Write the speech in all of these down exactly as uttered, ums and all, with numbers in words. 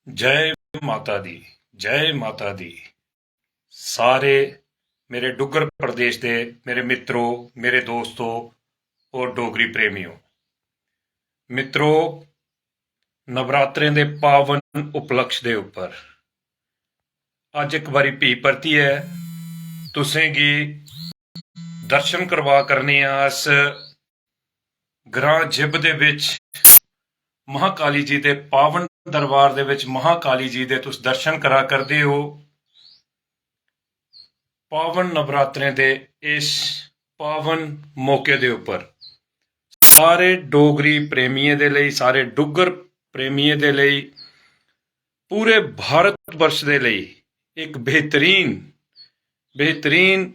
जय माता दी, जय माता दी। सारे मेरे डुग्गर प्रदेश दे मेरे मित्रो, मेरे दोस्तो और डोगरी प्रेमियो। मित्रो, नवरात्रें दे पावन उपलक्ष दे उप्पर अज्ज इक बारी फ्ही परतियै तुसें गी दर्शन करवा करने आं अस ग्रां जिब दे बिच महाकाली जी दे पावन दरबार दे बिच महाकाली जी दे तुस दर्शन करा करदे ओ। पावन नवरात्रें दे इस पावन मौके दे उप्पर सारे डोगरी प्रेमियें दे लेई, सारे डुग्गर प्रेमियें दे लेई, पूरे भारत वर्ष दे लेई इक बेहतरीन, बेहतरीन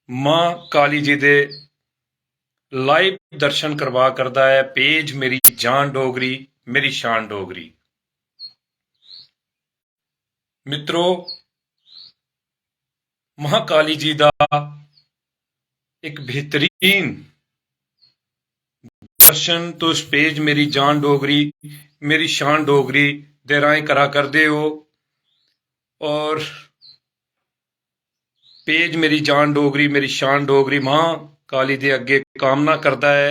मां काली जी दे live दर्शन करवा करदा ऐ पेज मेरी जान डोगरी, मेरी शान डोगरी। मित्रो, महाकाली जी दा इक बेहतरीन दर्शन तुस पेज मेरी जान डोगरी, मेरी शान डोगरी दे राहें करा करदे ओ। और पेज मेरी जान डोगरी, मेरी शान डोगरी मां काली दे अग्गे कामना करदा ऐ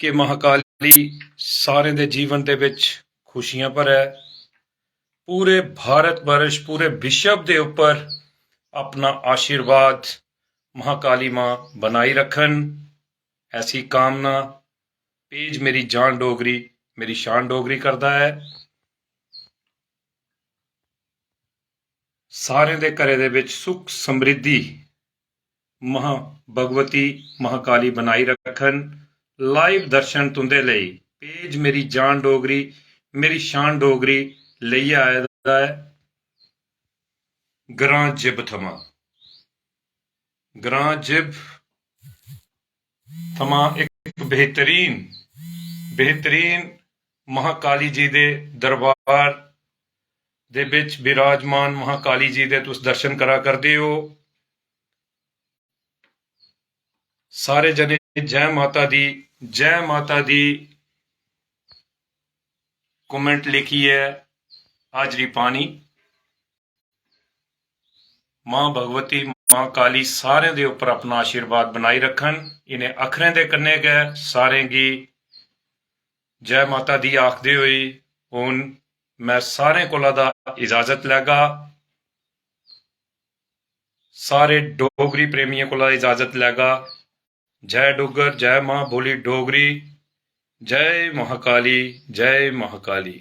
कि महाकाली सारें दे जीवन दे बिच खुशियां भरै, पूरे भारत वर्ष, पूरे विश्व दे उप्पर अपना आशीर्वाद महाकाली मां बनाई रखन। ऐसी कामना पेज मेरी जान डोगरी, मेरी शान डोगरी करदा ऐ। सारें दे घरै दे बिच सुख समृद्धि महा भगवती महाकाली बनाई रखन। Live दर्शन तुंदे लेई पेज मेरी जान डोगरी, मेरी शान डोगरी लेइयै आए दा ऐ ग्रां जिब थमां। ग्रां जिब थमां इक बेहतरीन, बेहतरीन महाकाली जी दे दरबार दे बिच विराजमान महाकाली जी दे तुस दर्शन करा करदे ओ। सारे जने जय माता दी, जय माता दी comment लिखियै हाजरी पानी। मां भगवती, मां काली सारें दे उप्पर अपना आशीर्वाद बनाई रखन। इ'नें अक्खरें दे कन्नै गै सारें गी जय माता दी आखदे होई हून में सारें कोला दा इजाजत लैगा। सारे डोगरी प्रेमियें कोला इजाजत लैगा। जय डुग्गर, जय मां बोली डोगरी, जय महाकाली, जय महाकाली।